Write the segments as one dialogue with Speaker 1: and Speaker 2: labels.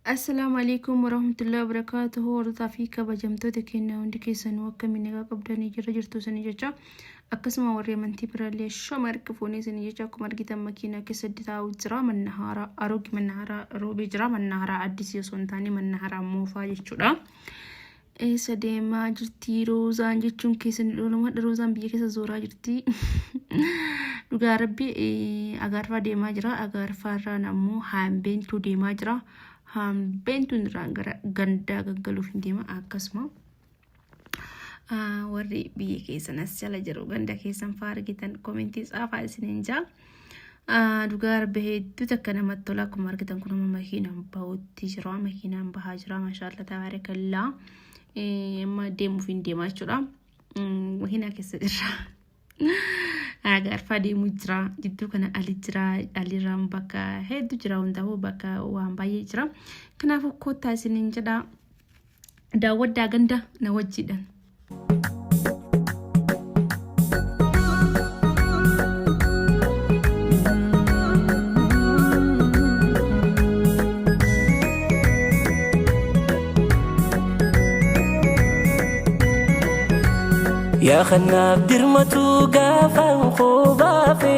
Speaker 1: Assalaamu alaikum warahmatullahi wabarakatuhu. Hordoftoota fi kabajamtoota keenya hundi keessanuu akkamiin nagaa qabdanii jirra jirtu isin jecha, akkasuma warri amantii birallee shama harka fuunee isin jecha. Akkuma argitan makiinaa keessatti taa'u jira. Manna haaraa aroogi, manna haaraa roobee jira. Manna haaraa addisii osoo hin taane manna haaraa moofaa jechuudha. Eessa deemaa jirti Roozaan jechuun keessan dhoolama. Roozaan biyya keessa zooraa jirti. Dhugaa Rabbi, Agaarfaa deemaa jira. Agaarfaarraan ammoo Haambeentuu deemaa jira. Haambeentuun irraan gara gandaa gaggaluuf hin deema akkasuma. Warri biyya keessan as jala jiru ganda keessan faa argitan komentii tsaafaa isiniin jaa. Dhugaa Rabbi, hedduu takka namatti tola. Akkuma argitan kun amma makiinaan bahutti jira, makiinaan bahaa jira. Maashaallaa, tabaarakallaa. Amma deemuuf hin deemaa jechuudha. Makiinaa keessa jirra. Agaarfaa deemuu jira. Jidduu kana Ali jira. Alirraan bakka hedduu jira, hundaafuu bakka waan baay'ee jira. Kanaafuu kottaa isiniin jedha, daawwaddaa ganda na wajjiidhaan.
Speaker 2: Yaa kanaaf dirmatu gaafaan koo baafe,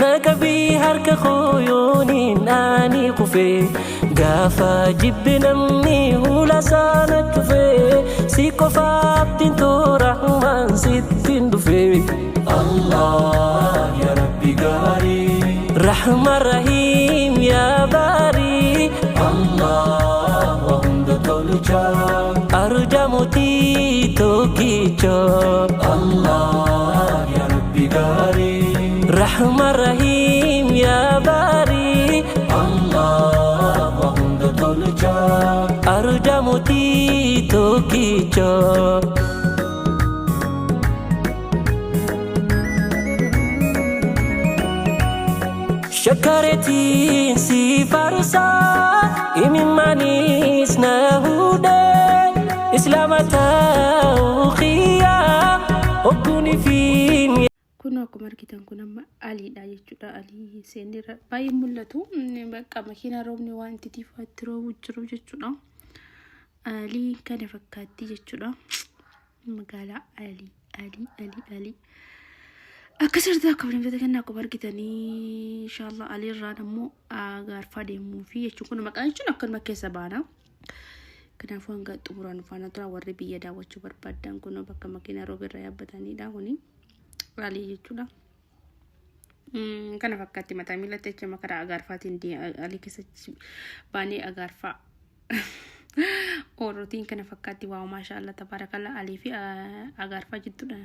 Speaker 2: na qabii harka koo yooniin ani kufe. Gaafa jibbe namni hula sana cufe, si qofaattiin toora rahmaan sittiin dhufe. Allah ya Rabbi gaarii, Rahman Rahim ya baarii, Allah wa hunda tolcha, arja mootii tokkicha. Allah ya Rabbi gaarii, Rahman Rahim ya baarii, Allah wa hunda tolcha, arja mootii tokkicha. Shakkareetiin si faarsaa, imimaanis na hudhee, islaama ta'uu kiyyaa hogguunii fi
Speaker 1: Kun akkuma argitan kun amma Aliidha jechuudha. Alii seenirra baay'ee mul'atu. Bakka makiinaa roobni waan itti tiifaatti roobu jiru jechuudha. Alii kana fakkaatti jechuudha. Magaalaa Alii, Alii, Alii, Alii. Akka sirriitti akka kabajamtoota kennaa akkuma argitanii inshaallah Aliirraan ammoo Agaarfaa deemuu fi jechuun kun maqaa jechuun akkanuma keessa baana. Kanaafuu hanga xumuraan faana tura. Warri biyya daawwachuu barbaadan kun bakka makiinaa rooba irra yaabbatanidha kuni Alii jechuudha. Kana fakkaatti mataa miilatti jecha makaraa Agaarfaatiin Alii keessatti baanee Agaarfaa. Oorrotiin kana fakkaatti. Waaw, maasha Allah, tabaarakalla. Alii fi Agaarfaa jidduudha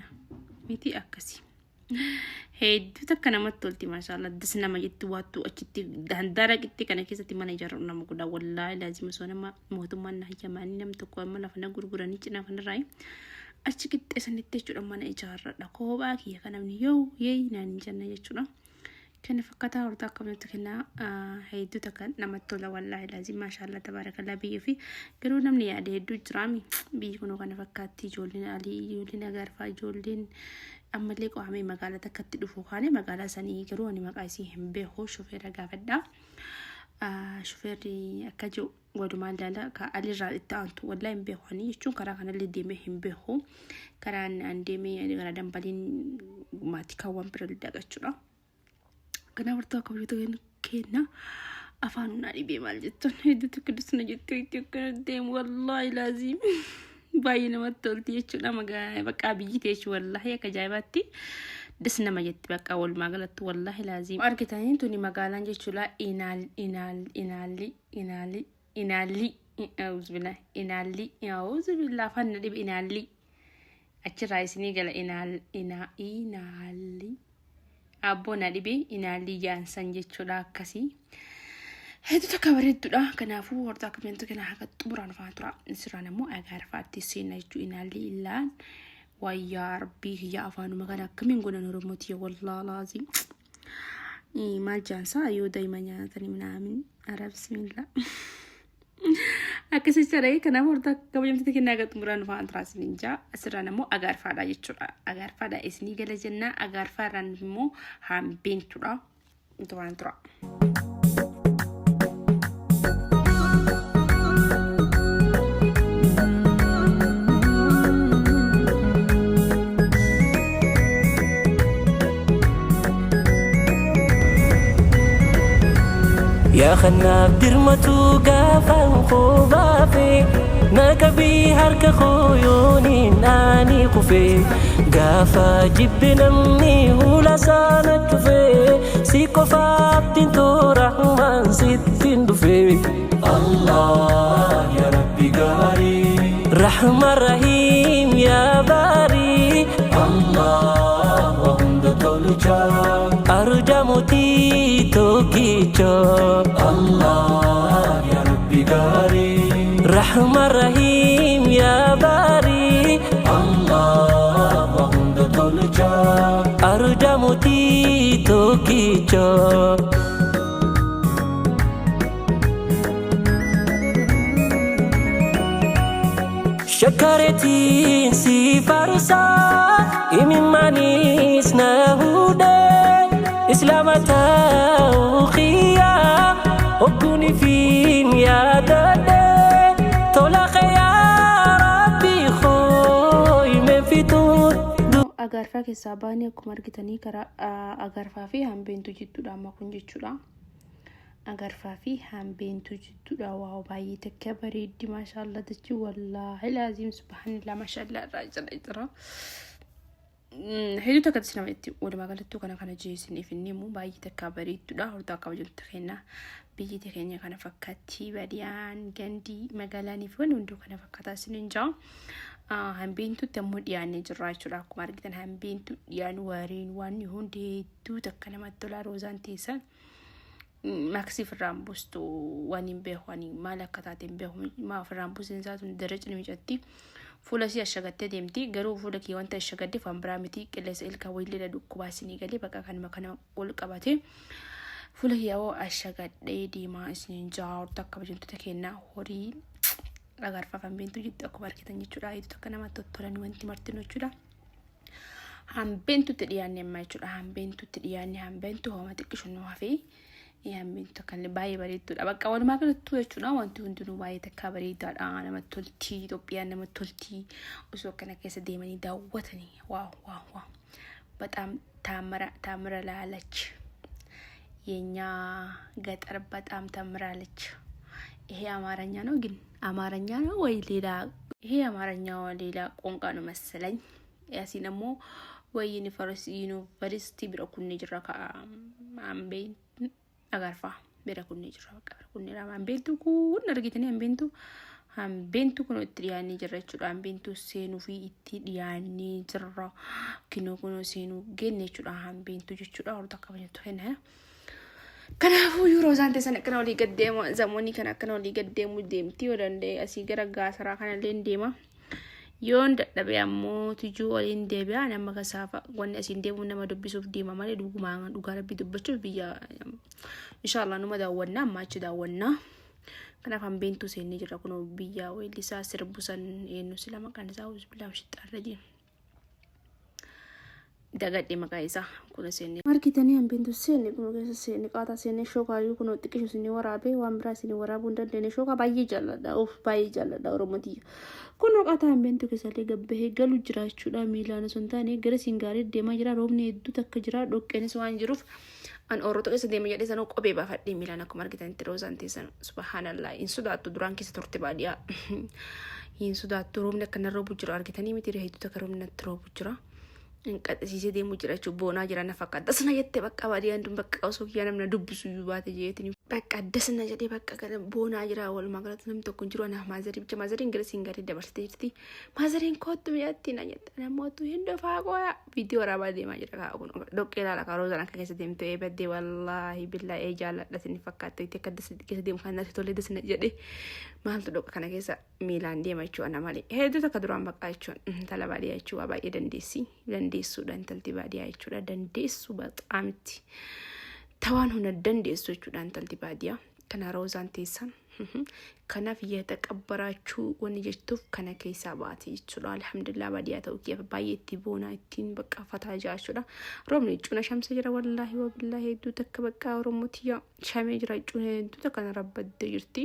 Speaker 1: miti akkasi. Hedduu takka namatti tolti, maasha Allah. Das nama jettu waattu achitti handaara qixxee kana keessatti mana ijaaruu nama godha. Wallaahi laazima osoo nama mootummaan na hayyamaanii nam tokko amma lafa na gurguranii cinaa kanarraa achi qixxee sanitti jechuudha mana ijaarradha. Koophaa kiyya kan namni yoo yeey naan hin jenne jechuudha. Kana fakkataa hortaa akkamitti kennaa, hedduu takka namatti tola. Wallaahi laazim, maashaallah, tabaarakallaa. Biyya fi garuu namni yaade hedduu jiraami. Biyyi kunoo kana fakkaatti. Ijoolleen Alii, ijoolleen Agaarfaa, ijoolleen ammallee qo'amee magaalaa takkatti dhufu kaane magaalaa sanii garuu ani maqaa isii hin beeku, shufeera gaafadha. Shufeerri akka jiru walumaan ilaala. Ka Alirraa itti aantu wallaahi hin beeku ani jechuun karaa kanallee deemee hin beeku. Karaan an deemee gara Dambaliin maatii kaawwan bira dhaqachuudha. Kanaaf hortuu akka biyyoota kenna afaan naa dhibee maal jettuun hedduu tokko dusna jettu itti akkana deemu. Wallaahi laaziim baay'ee namatti tolti jechuudha. Bakka biyyi teessu wallaahi akka ajaa'ibaatti das nama jetti bakka walumaa galatti, wallaahi laaziim. Argitanii tuni magaalaan jechuudha inaal inaal inaalli inaalli inaalli auzubillah inaalli auzubillah afaan na dhibe. Inaalli achirraa isinii gala. Inaal inaa inaalli abboo na dhibe, inaalli jaansan jechuudha akkasii. Hedduu takka bareedduudha. Kanaafuu hortaa akka beentu kana haga xumuraan faana tura. Sirraan ammoo Agaarfaatti seenna jechuu inaalli illaan wayyaa rabbii kiyya afaanuma kana akkamiin godhan Oromooti wallaa laazim. Maal jaansaa yoo daa'ima nyaatanii minaamin ara bismillah. Akkas jechaadha. Kanaaf hortaa kabajamtoota kennaa haga xumuraan faana turaa isiniin jaa. Asirraan ammoo Agaarfaadha jechuudha. Agaarfaadha isinii gala jennaa. Agaarfaarraan immoo Haambeentuudha. Duraan tura.
Speaker 2: Kanaaf dirmatu gaafaan koo baafe na qabii harka koo yooniin ani kufe gaafa jibbe namni hula sana cufe si qofaattiin toora rahmaan sittiin dhufe. Allah ya Rabbi gaarii Rahman Rahim ya Bari Allah wa hunda tolcha Arja mootii tokkicha Allah ya Rabbi gaarii Rahman Rahim ya Bari Allah wa hunda tolcha Arja mootii tokkicha. Shakkareetiin si faarsaa imimaanis na hudhee islaama ta'uu kiyyaa hogguun ifiin yaadadhee tola yaa rabbi hooyimee fixuun.
Speaker 1: Agaarfaa keessaa baanee akkuma argitanii karaa agaarfaa fi hambeentu jidduudha amma kun jechuudha. Agarfaa fi hambeentu jidduudha. Waaw, baay'ee takka bareeddi, maashaallah jechi, wallaahi laaziim, subhaanillah, maashaallah irraa jira jira. Hedduu takka nama itti walumaa galattuu kana kana jeesiniif inni immoo baay'ee takka bareedduudha. Hortaa kabajamtu kenna. Biyyi keenya kana fakkaatti, baadiyaan, gandii, magaalaanii fi wanni hunduu kana fakkaataa isiniin jaa. Hambeentutti ammoo dhiyaannee jirra jechuudha. Akkuma argitan hambeentu dhiyaan wareen waan hundi hedduu takka namatti tolaa. Roozaan teessan maaksii ofirraan buustu waan hin beeku, ani maal akka taate hin beeku. Maa ofirraan buusin isaa tun daracni micatti fuula isii ashagattee deemti. Garuu fuula kee wanta ashagaddeef waan biraa miti, qilleensa ilkaan wayiillee dhukkubaa isinii galee bakka kanuma kana ol qabate fuula kiyyaawoo ashagadhee deemaa isiniin jaa. Horta akka kabajamtoota kennaa, horii agarfaa hambeentu jettu akkuma argitan jechuudha. Hedduu takka namatti tolan wanti martinu jechuudha. Hambeentutti dhiyaanne amma jechuudha. Hambeentutti dhiyaanne, hambeentu hooma xiqqishu nu hafee. Hambeentu akkanillee baay'ee bareedduudha. Bakka walumaa galattuu jechuudha, wanti hundinuu baay'ee takkaa bareedaadha. Namatti tolti, Itoophiyaan namatti tolti. Osoo akkana keessa deemanii daawwatanii, wow wow wow. በጣም ታምራለች። የኛ ገጠር በጣም ታምራለች። ይሄ አማርኛ ነው ግን አማርኛ ነው ወይ ሌላ? ይሄ አማርኛ ሌላ ቋንቋ ነው መሰለኝ። ያሲን ደግሞ ወይ ዩኒቨርሲቲ bira kunnee jira ka hambeen agarfaa bira kunnee jira, bakka bira kunnee jira. Hambeentu kun argitanii, hambeentu kun itti dhiyaannee jirra jechuudha. Hambeentu seenuu fi itti dhiyaannee jirra. Kinoo kunoo seenuu genne jechuudha, hambeentu jechuudha. Warra akka kabajatu kenna. Kanaafuu yeroo isaan teessan akkana olii gad deemu, zamoonni kana akkana olii gad deemu deemti. Yoo danda'e asii gara gaasaraa kanallee deema. Yoon dadhabe ammoo tijuu waliin deebi'a. Nama kasaafa wanni asiin deemu nama dubbisuuf deema malee, dhugumaan dhugaa rabbii dubbachuuf biyya inshaallah numa daawwannaa, amma achi daawwannaa. Kanaaf hambeentuu seennee jira. Kunoo biyya weellisaa sirbu san eenyu sila maqaan isaa? Bismillah, shixxaarra jira. Dagadhe maqaa isaa kun seenne. Argitanii, hambeentu seenne, kun keessa seenne, qaataa seenne, shookaayyuu kun xiqqishu isinii waraabee, waan biraa isinii waraabuu hin dandeenye. Shookaa baay'ee jaalladha, of baay'ee jaalladha, oromotiyya. Kun qaataa hambeentu keessallee gabbahee galu jira jechuudha. Miilaan osoo hin taane gara siin gaarii deemaa jira. Roobni hedduu takka jira, dhoqqeenis waan jiruuf an oorota keessa deema jedhee sanuu kophee baafadhee miilaan. Akkuma argitanitti roozaan teessan, subhaanallah, hin sodaattu, duraan keessa turte baadiyyaa. Hin sodaattu, roobni akkana roobu jiru argitanii miti, hedduu takka roobni natti roobu jira. Qaxxisiisee deemuu jira jechuun boonaa jira na fakkaata. Dasna jettee bakka baadiyaan tun bakka osoo kiyyaa namni dubbisu iyyuu baate jeetiin. Bakka dasna jedhee bakka kana boonaa jira. Walumaa galatti namni tokko hin jiru, anaaf maazarii bicha. Maazariin gara siin gadi dabarsitee jirti. Maazariin kootu mi'aatti na jette, namoota hin dhufaa qoya. Viidiyoo waraabaa deemaa jira kaa kun dhoqqee ilaala kaa roozaan akka keessa deemte ee baddee, wallaahi billaa ee jaalladha isin fakkaatti akka keessa deemu kan natti tolee dasna jedhee maaltu dhoqqa kana keessa miilaan deema jechuudha ana malee. Hedduu takka duraan baqaa jechuun intala baadiyyaa jechuun waa baay'ee dandeessi. Dandeessuudha intalti baadiyyaa jechuudha. Dandeessu baxaamitti. Tawaan hunda dandeessu jechuudha intalti baadiyyaa. Kana roozaan teessan. Kanaaf የተቀበራችሁ wanni jettuuf kana keessaa baate jechuudha. Alhamdulillah, baadiyyaa ta'uu kiyyaaf baay'ee itti boonaa, ittiin bakka fataa jira jechuudha. Roobni cuna shamsa jira, wallaahi wabillaahi, hedduu takka bakka oromotiyyaa shamee jira, cuna hedduu takka na rabbaddee jirti.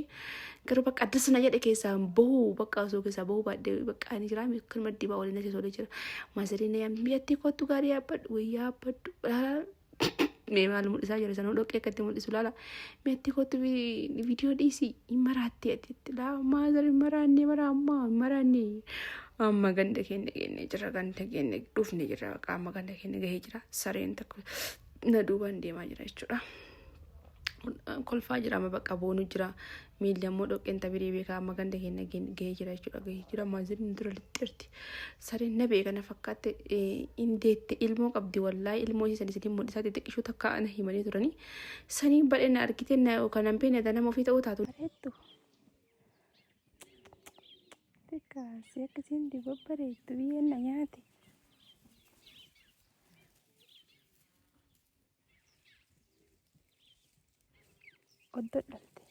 Speaker 1: Garuu bakka addasna jedhe keessaa bahu, bakka osoo keessaa bahu baadhee bakka ani jira akkanuma dibaa waliin natti tolee jira. Maasariin na biyyattii kottu gaarii yaabbadhu wayyaa yaabbadhu. Mee maal mul'isaa jira sanuu dhoqqee akkatti mul'isu laala. Mee atti kootu viidiyoo dhiisi hin maraatte ati itti laa maazar hin maraanne maraammaa hin maraanne. Amma ganda keenya geenne jira ganda keenya dhufne jira qaama ganda keenya gahee jira sareen takka na duubaan deemaa jira jechuudha. Kolfaa jira amma bakka boonu jira miilli ammoo dhoqqeen tabirii beekaa amma ganda keenya gahee jira jechuudha gahee jira maaziriin dura lixxeerti sareen na beeka na fakkaatte hin deette ilmoo qabdi wallaahi ilmoo ishee sanii sanii mul'isaa xixiqqishuu takka ana himanii turanii sanii badhee na argite na yookaan hin beekne nama ofii ta'uu taatu. Bareeddu. Xiqqaasii akkasiin babbareeddu biyyeen na nyaate. Oddoo dhalte.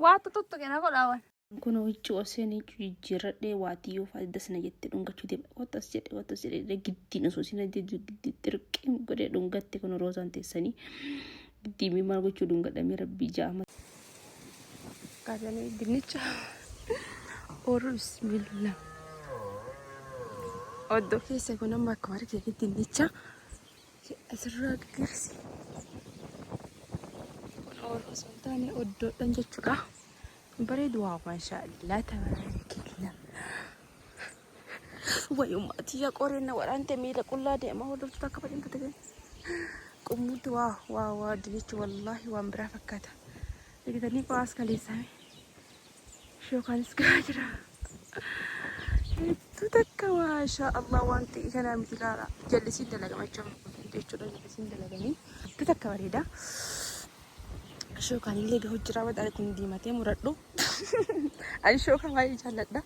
Speaker 3: Waatu tuttuqe na godhaawan.
Speaker 1: Kun huccuu oseen huccuu jijjiirradhee waatii yoo fa'a dasna jette dhungachuu deema. Kottas jedhe kottas jedhe giddiin osoo isin ajajju giddii xirqiin godhee dhungatte kun roosaan teessanii giddii maal gochuu dhungadhamee rabbii ja'a. Kaasanii dinnicha oorru bismillah. Oddoo keessa kun amma akkuma argitanii dinnicha asirraa garsi. Kun oorru osoo hin taane oddoodhaan jechuudha. Bareedu waa maashaallah tabaarakillah. Wayyummaa tiyya qoreen na waraante miila qullaa deema hordoftoota akka badhimtoota keenya. Qummuutti waa waa waa dinnichi wallaahi waan biraa fakkaata. Eeggatanii qo'aas kaleessame. Shookaanis gahaa jira. Hedduu takka maashaa Allah waan ta'e kanaa miti laala. Jallisiin dalagama jechuudha jallisiin dalagamee. Hedduu takka bareeda. Shookaan illee gahu jira baxaare kun diimatee muradhu. Ani shookaa baay'ee jaalladha.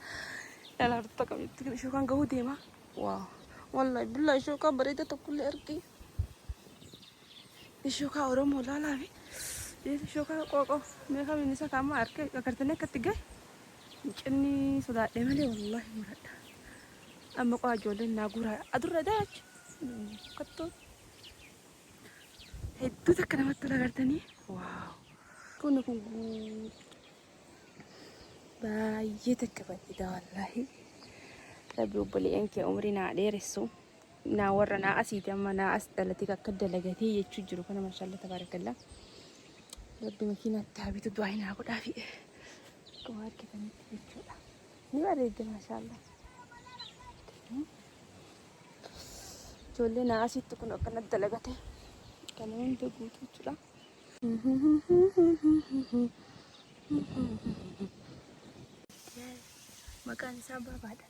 Speaker 1: Dhala hortoota qabdi shookaan gahuu deema. Waa wallahi billahi shookaa bareeda tokkollee argee. Shookaa Oromoo laalaa fi shookaa qooqoo meeqa minisa kaama argee agartanii akkatti gahe. Cinni sodaadhee malee wallahi muradha. Amma qo'a ijoolleen naa guuraa adurra daachu. Kattuu. Hedduu takka namatti tola agartanii. Waaw. Kun kun baay'ee takka bareeda wallaahi. Rabbi obboleeyyan kee umrii naa dheeressu. Naa warra naa asiiti amma naa as dhalatee akka dalagatee jechuu jiru kana maashaallah tabaarakallaa. Rabbi makiinaatti haa bitu du'aa naa godhaafi. Akkuma argitanitti jechuudha. Ni bareeddi maashaallah. Ijoollee naa asitti kun akkana dalagate. Kana hunda guutuu jechuudha. Maqaan isaa Baabaadha.